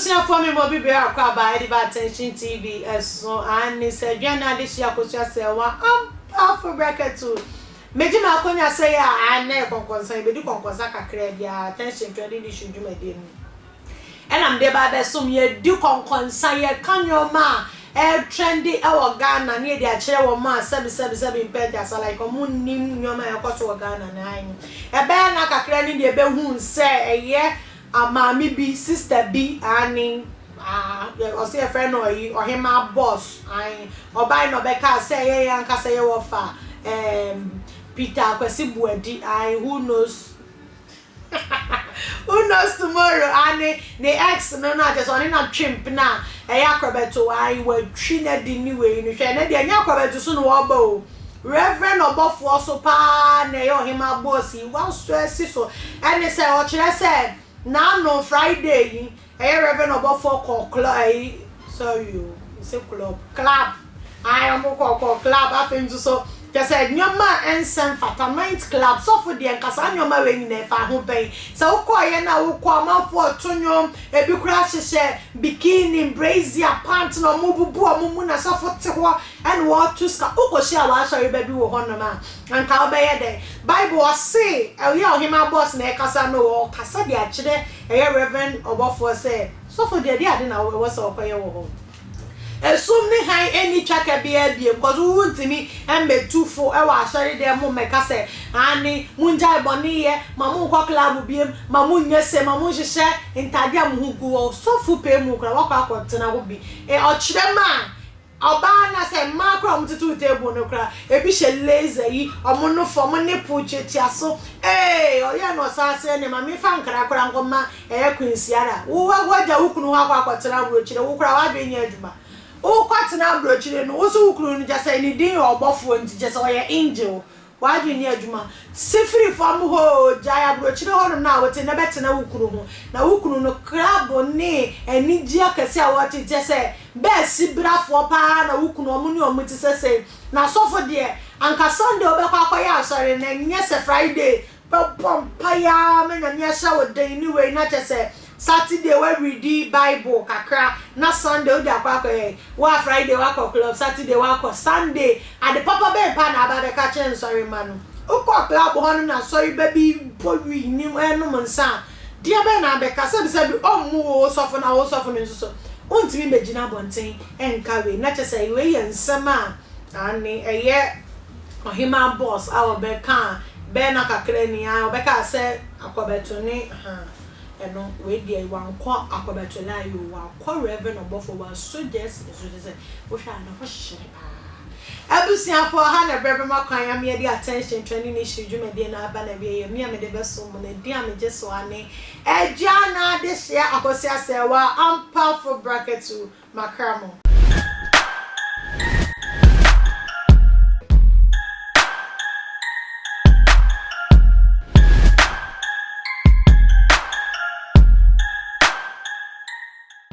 Abusuafoɔ me ma obi biara akɔ aba ɛde ba Attention TV ɛso aane sɛ aduane adehye akosua sɛ wa ampa afro bracket o megye m'akonya sɛ yɛ a aane na yɛ kɔnkɔnsa yɛbɛdi kɔnkɔnsa kakraa bi a Attention trending issue dwumadie no ɛna mede ba abɛsom yɛdi kɔnkɔnsa yɛka nnoɔma a ɛretrendi ɛwɔ Ghana ne yɛde akyerɛ wɔn a sɛbi sɛbi sɛbi mpɛ aduasa like wɔn nnim nnoɔma a ɛkɔ so wɔ Ghana no aane ɛbɛyɛ na kakra ne deɛ ɛbɛhu sɛ ɛyɛ A maame bi, sister bi, aane, ah, ɔse yɛfrɛ no ɔyi, Ɔhemaa Boss, aane, ɔbae na ɔbɛkaa sɛ ɛyɛ yɛn ankasa yɛ wɔfa, ɛɛm, Peter Akwasi Boadi, aane, who knows, who knows tomorrow, aane, ne ex no no a kyerɛ sɛ ɔne no atwe mpena a ɛyɛ akorɔbɛto, aane, watwi no adi ne wei no, hwɛ, ɛnɛ deɛ ɛnyɛ akorɔbɛto so na wɔreba o, Reverend ɔbɔfoɔ so paa na ɛyɛ Ɔhemaa Boss yi, wasɔ asi so, ɛne sɛ ɔkyerɛ sɛ N'ano Friday yi ɛyɛ Rev ɔbɔfoɔ kɔɔ club ɛyi sorry o mese club club ae ɔmo kɔ kɔɔ club afei nso so kyerɛ sɛ nneɛma a ɛnsɛ mfata night club sɔfo deɛ nka saa nneɛma wei nyinaa ɛfa ho bɛn sɛ wokɔɔ yɛ na wokɔ amanfoɔ to nnwom ebi koraa hyehyɛ bikini brazier pant na ɔmo bubu ɔmo mu na sɔfo te hɔ ɛna wɔto sika wokɔ hyia w'asɔre ba bi wɔ hɔnom a Anka wobɛyɛ dɛn? Bible ɔse, ɛyɛ ɔhemaa boss na ɛkasa no o, ɔkasa de akyerɛ ɛyɛ Reverend ɔbɔfoɔ sɛ, sɔfo deɛ ɛdeɛ ade na ɛwɔ sɛ ɔkɔyɛ wɔ hɔ? Esum ne hann nni twaka biara biom, cause wo wontumi mmɛtu fo wɔ asɔre dɛm mo mmɛka sɛ, aane, mongyae bɔne yɛ, ma monkɔ club biom, ma monyɛ sei, ma monhyehyɛ ntadeɛ a mo ho gu hɔ. Sɔfo pɛ mu koraa wakɔ akɔtena hɔ bi. Ɔkyerɛ mu a, Ɔbaa na sɛ mmaa koraa a wɔn tete table no koraa ebi hyɛ laser yi wɔn nofo wɔn nipple tuatua so ee ɔyɛ na ɔsan sɛ ɛne ma mefa nkra koraa nkɔ ma ɛyɛ Queen Ciara wo wagya wo kunu hɔ akɔ akɔtena aburokyire wo koraa w'adwene nyɛ adwuma wokɔ tena aburokyire no wo so wo kunu no kyɛ sɛ ne din yɛ ɔbɔfoɔ nti kyɛ sɛ ɔyɛ angel W'adwene nyɛ adwuma. Si firi fam hɔ oo, gyae aburokyire hɔnom no a wote na bɛtena wo kunu ho. Na wo kunu no, krabo ne anigyeɛ akɛseɛ a wɔte kyɛ sɛ bɛɛsi brafoɔ paa na wo kunu ɔmo ne ɔmo te sɛ sei. Na sɔfo deɛ, anka Sunday wobɛkɔ akɔyɛ asɔre na ɛnyɛ sɛ Friday bɛbɔ mpaeɛ ara ma Nyame ahyɛ wo den ne wei na kyɛ sɛ Saturday woaredi bible kakra na Sunday wode akɔ akɔyɛ wo a Friday woakɔ club Saturday woakɔ Sunday ade papa bɛn paa na aba abɛka akyerɛ nsɔremma no? Wokɔ club hɔ no na asɔreba bi bɔ wii ne ɛnom nsa a deɛ bɛn na abɛka? Sɛbisɛbi ɔmmu wo wo sɔfo na wo sɔfo no nso so wontumi mmɛgyina abɔnten nka wei na kyerɛ sɛ wei yɛ nsɛm a aane ɛyɛ ɔhemaa boss a ɔbɛkaa bɛn na kakra ni aa ɔbɛkaa sɛ akɔbɛto ne haa. Ɛno wei deɛ wankɔ akɔbɛto line o, wakɔ Rev ɔbɔfoɔ, wasɔ gya asi ne so kyerɛ sɛ wohwɛ a ne ho hyehye no paa. Abusuafoɔ ha na berɛ bɛma kwan ama yɛde attention trending issue dwumadie no aba n'awieɛ. Me a mede bɛsom mo no, edin a megye so ara ne Agya Anaa Adehyeɛ Akosua Serwaa Ampafo Brakatu Makramo.